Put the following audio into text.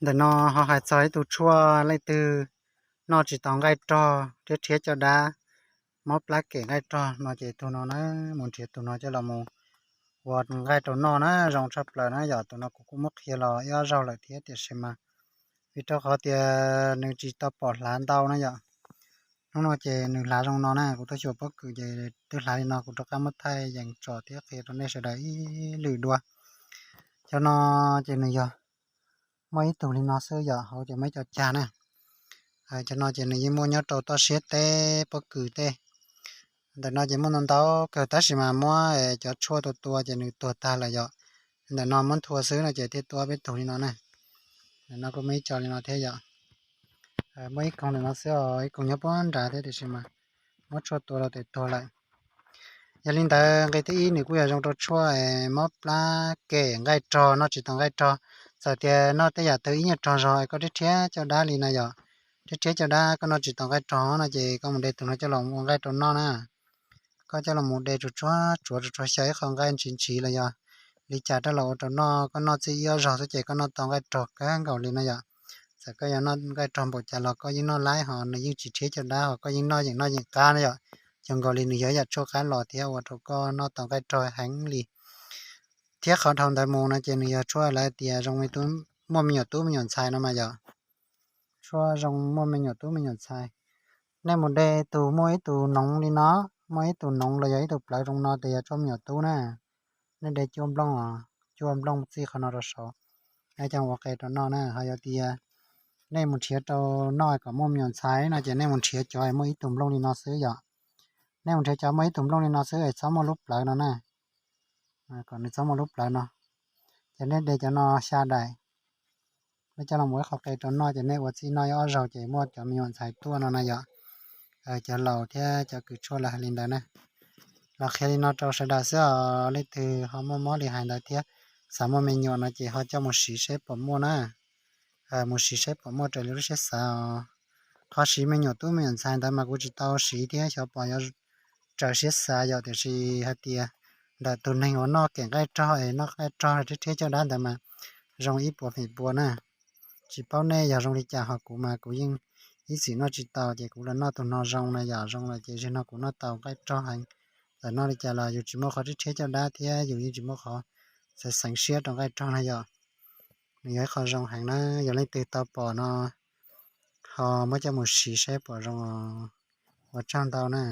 Ntawm no ho hais txog ib tug tshuaj leej twg noj tsis tau nqaij rog thiab rhiab caj dab, mob plab kem nqaij rog no ces tus no na, mus nrhiav tus no coj los mus ua nqaij rau noj na, zoo tshaj plaws na yom. Tus no kuv kuj muab qhia los ib ob zaug lawm thiab tiam sis mas vim rau qhov tias nws tsis tau pom hlav ntau na yom. Hnub no ces nws hlav zoo no na, kuv tuaj xyuas pob kws ces twb hlav li no, kuv rov qab muab thaij yees tsom thiab qhia rau nej sawv daws ib lwm dua. Cov no ces nws yog muaj ib tug li no xwb yom, hauv ces muaj ib co cag na. Cov no ces nws yeej muaj nyob rau toj siab teb pob kws tej. Ntawm no ces muaj ntau ntau kawg tab sis mas muab cov tshuaj tua tua ces nws tuag tag lawm yom. Ntawm no muab nthua xwb no ces thiaj tuaj peb tug li no na. Ntawm no kuj muaj ib co li no thiab yom. Muaj ib koog ntawm no xwb os, ib koog nyob puag nrad thiab tiam sis mas muab tshuaj tua rau tes tuag lawm. Yog li ntawd nqe thib ib nws kuj yog zoo rau tshuaj mob plab kem nqaij rog, noj tsis tau nqaij rog. Txawm tias noj tej yam twg ib nyuag rog zog es koj rhiab rhiab caj dab li na yom, rhiab rhiab caj dab koj noj tsis tau nqaij rog no ces koj mus de tus no coj los ua nqaij rau noj na. Koj coj los mus de tsuag tsuag, tsuav tsuag tsuag xyaw ib qho nqaij ntsiv ntsiv los yog li cas rau los ua rau noj, koj noj txij ib ob zaug xwb ces koj noj tau nqaij rog kawg nkaus li no yom. Txawm koj yuav noj nqaij rog npaum cas los koj yeej noj laib, ho nws yeej tsis rhiab caj dab, ho koj yeej noj yeem noj yeem qab na yom. Zoo nkaus li nws yog ib yam tshuaj qab los thiab ua rau koj noj tau nqaij rog heev li. Thiab qhov dhau ntawd mus no ces nws yog tshuaj lawv tias zoo muaj me nyuam tub me nyuam ntxhais no mas yom. Tshuaj zoo muaj me nyuam tub me nyuam ntxhais. Nej mus de tus muaj ib tug noov li no, muaj ib tug noov los yog ib tug plawv zoo no ces yog tshuaj me nyuam tub na. Nej de cuaj nplooj, cuaj nplooj txij qhov no rau saud, coj ua qe rau noj na. Ho yog tias nej mus nrhiav rau noj kom muaj me nyuam ntxhais no ces nej mus nrhiav cov muaj ib tug nplooj li no xwb yom. Nej mus nrhiav cov muaj ib tug nplooj li no xwb es txhob muaj lub plawv no na, kom nws txhob muaj lub plawv no. Ces nej de cov no xya daim, nej coj los ua ib qho qe rau noj ces nej ua txij noj ib ob zaug ces muaj cov me nyuam ntxhais tuaj no na yom. Cov laus thiab cov kws tshuaj lawv hais li ntawd na. Los qhia li no rau sawv daws xwb os, leej twg ho muaj mob li hais ntawd thiab xav muaj me nyuam no ces ho coj mus siv seb puas muaj na. Mus siv seb puas muaj raws li lub siab xav os. Qhov siv me nyuam tub me nyuam ntxhais ntawd mas kuv tsis tau siv thiab xyov puas yuav raws siab xav yom, tiam sis hais tias ntawm tus neeg uas noj kem nqaij rog es noj nqaij rog rhiab rhiab caj dab ntawd mas zoo ib puas feem pua na. Tsis paub nej yog zoo li cas, ho kuv mas kuv yeej ib txwm noj tsis tau ces kuv los noj tus no zoo na yom, zoo lawm ces zaum no kuv noj tau nqaij rog heev. Txawm noj li cas los yus tsis muaj qhov rhiab rhiab caj dab thiab yus yeej tsis muaj qhov xeev xeev siab rau nqaij rog na yom. Nws yog ib qho zoo heev na, yog leej twg tau pom no ho muab coj mus siv saib puas zoo. Ua tsaug ntau na.